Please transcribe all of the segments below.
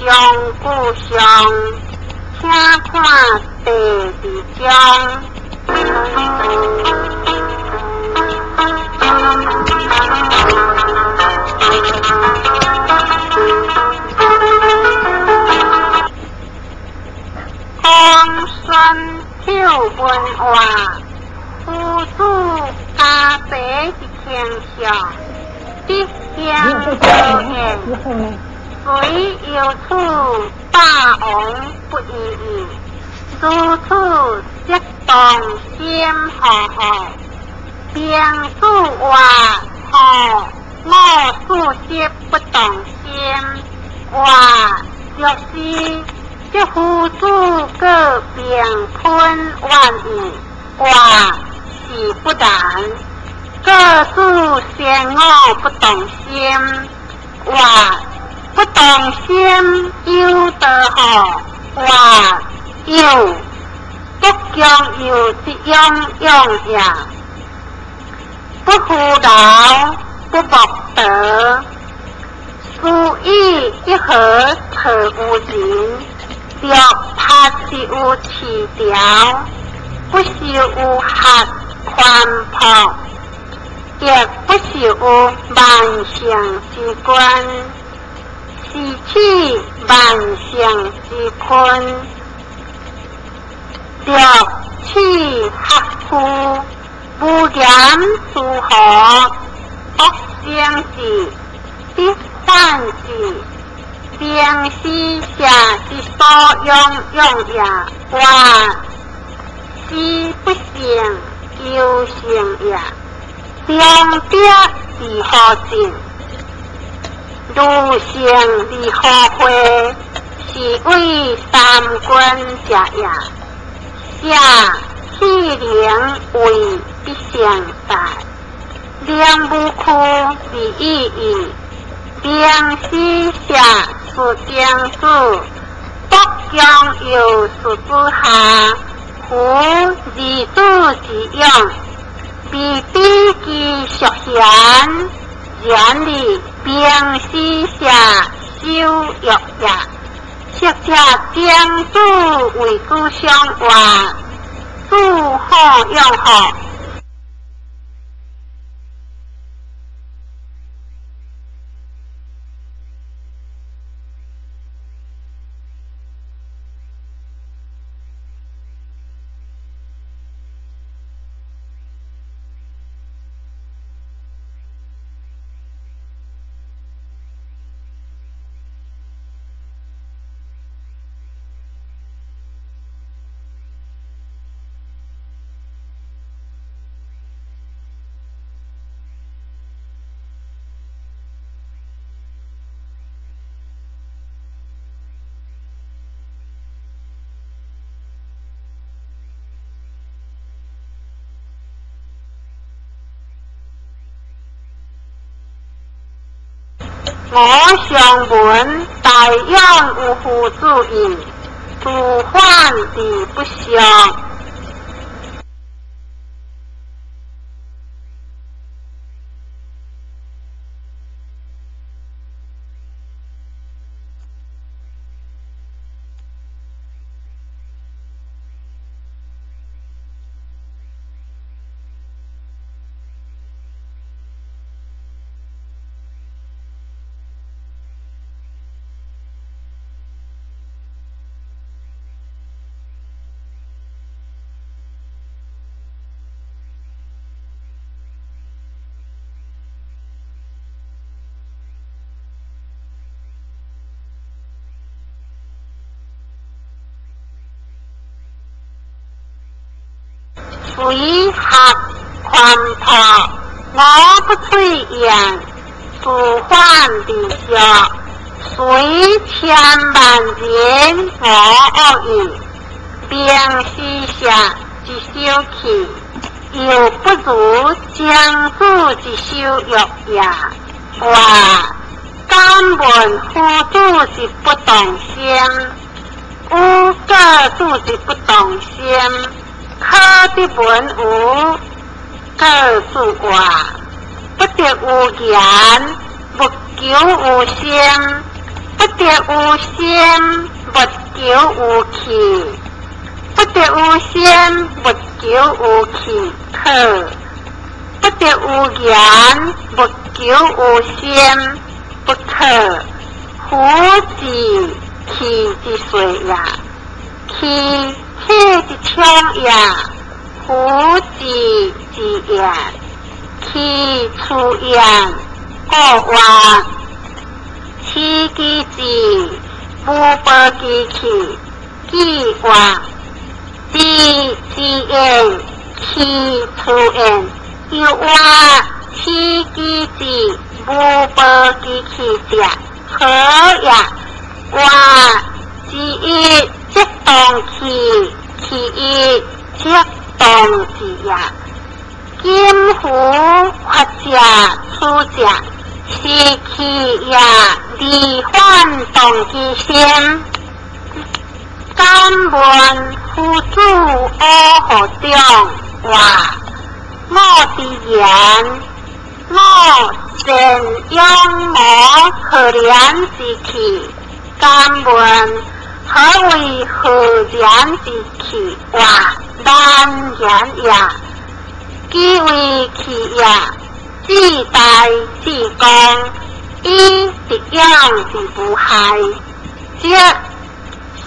將故相，請看第二章。公孫丑文話，夫子家爸之傾向，德行高遠，雖有此霸王不異意，如此則動心何何？兵子話何？我素色不動心，話若是這夫子閣平噴萬意，話是不然。各自先我不動心，話不動心有得何？話有不將有之樣樣也，不負勞，不莫得。所以一何錯無人，六拍是有飼條，不是有客寬樸，亦不是有萬乘之君，是此萬乘之坤。六此客夫，無言如何？惡生智，必反智，明是下之所養養也。話是不成，有成也。兩德如何盡？如成如何會？是為三軍者也。下氣靈為必成在，靈無屈而已矣。明是下是將子，不將有事之下，夫二子之養，未比其淑賢，然而明是下修育也。或者將子為之相話，子好養好。我上聞大勇有夫子意，自反而不俗。隨學寬樸，我不取言，自反而俗。雖千萬人我惡意，明是下之小氣，又不如將子之修育也。話敢問夫子之不動心，有各子之不動心，可得聞有各自話，不得有言，勿求有聲。不得有心，勿求有去；不得有心，勿求有去，可；不得有言，勿求有心，不可。夫子气之岁也，气体之充也，夫子之言，气出言，故曰：此其志，无报其去，既曰：志之言，气出言。又曰：此其志，无报其去者，何也？曰：之一则动气，其一则动志也。今夫发者处者，是气也，而反动其心。敢问夫子阿何长？曰：我之言，我善养无可怜之气。敢问何为可怜之气？曰：难言也。其为气也，至大至刚，以得养之无害，则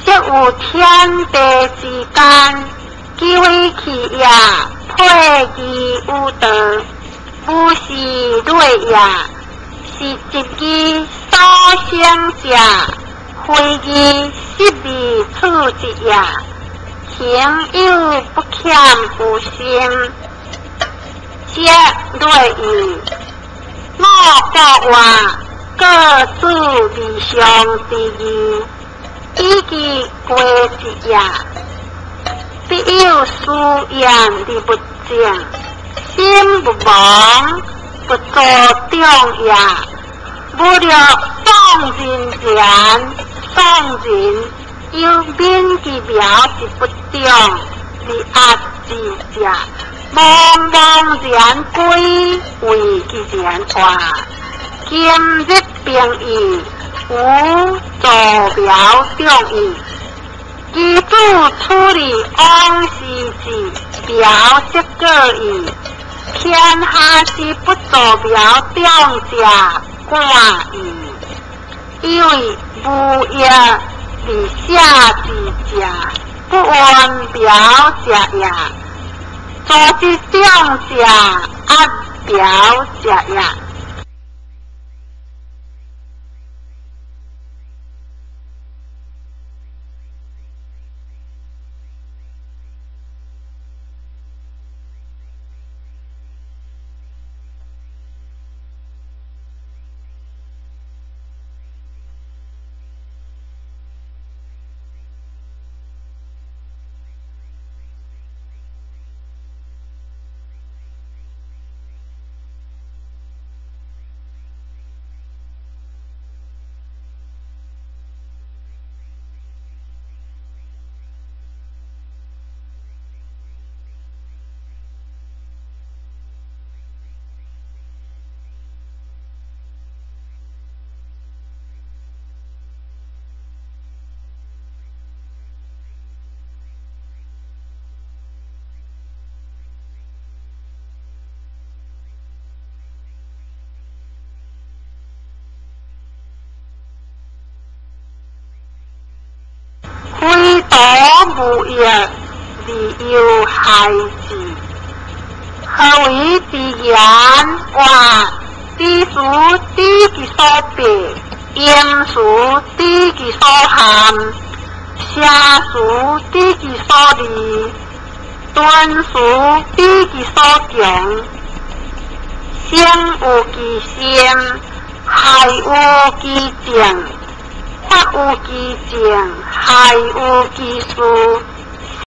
设有天地之间。其为气也，配之有道，不是类也，是一义所生者，非义失而处之也。行有不俭有心，则类矣。我国话各自理想之义，以其规则也。必有思言而不正，心不亡，不作长也。无略丧人言，丧人有免其苗之不长，而压之者，茫茫然归为其然话。今日兵役，无助苗长矣。其子处理往事之苗则过矣。天下之不助苗长者，寡矣。因为无业而下之者，不闻苗者也；助之长者，压苗者也。非徒无益而有害之，何为之言？曰：知事知其所必，言事知其所含，写事知其所利，断事知其所穷。生有其心，害有其政。法有其政，害有其事。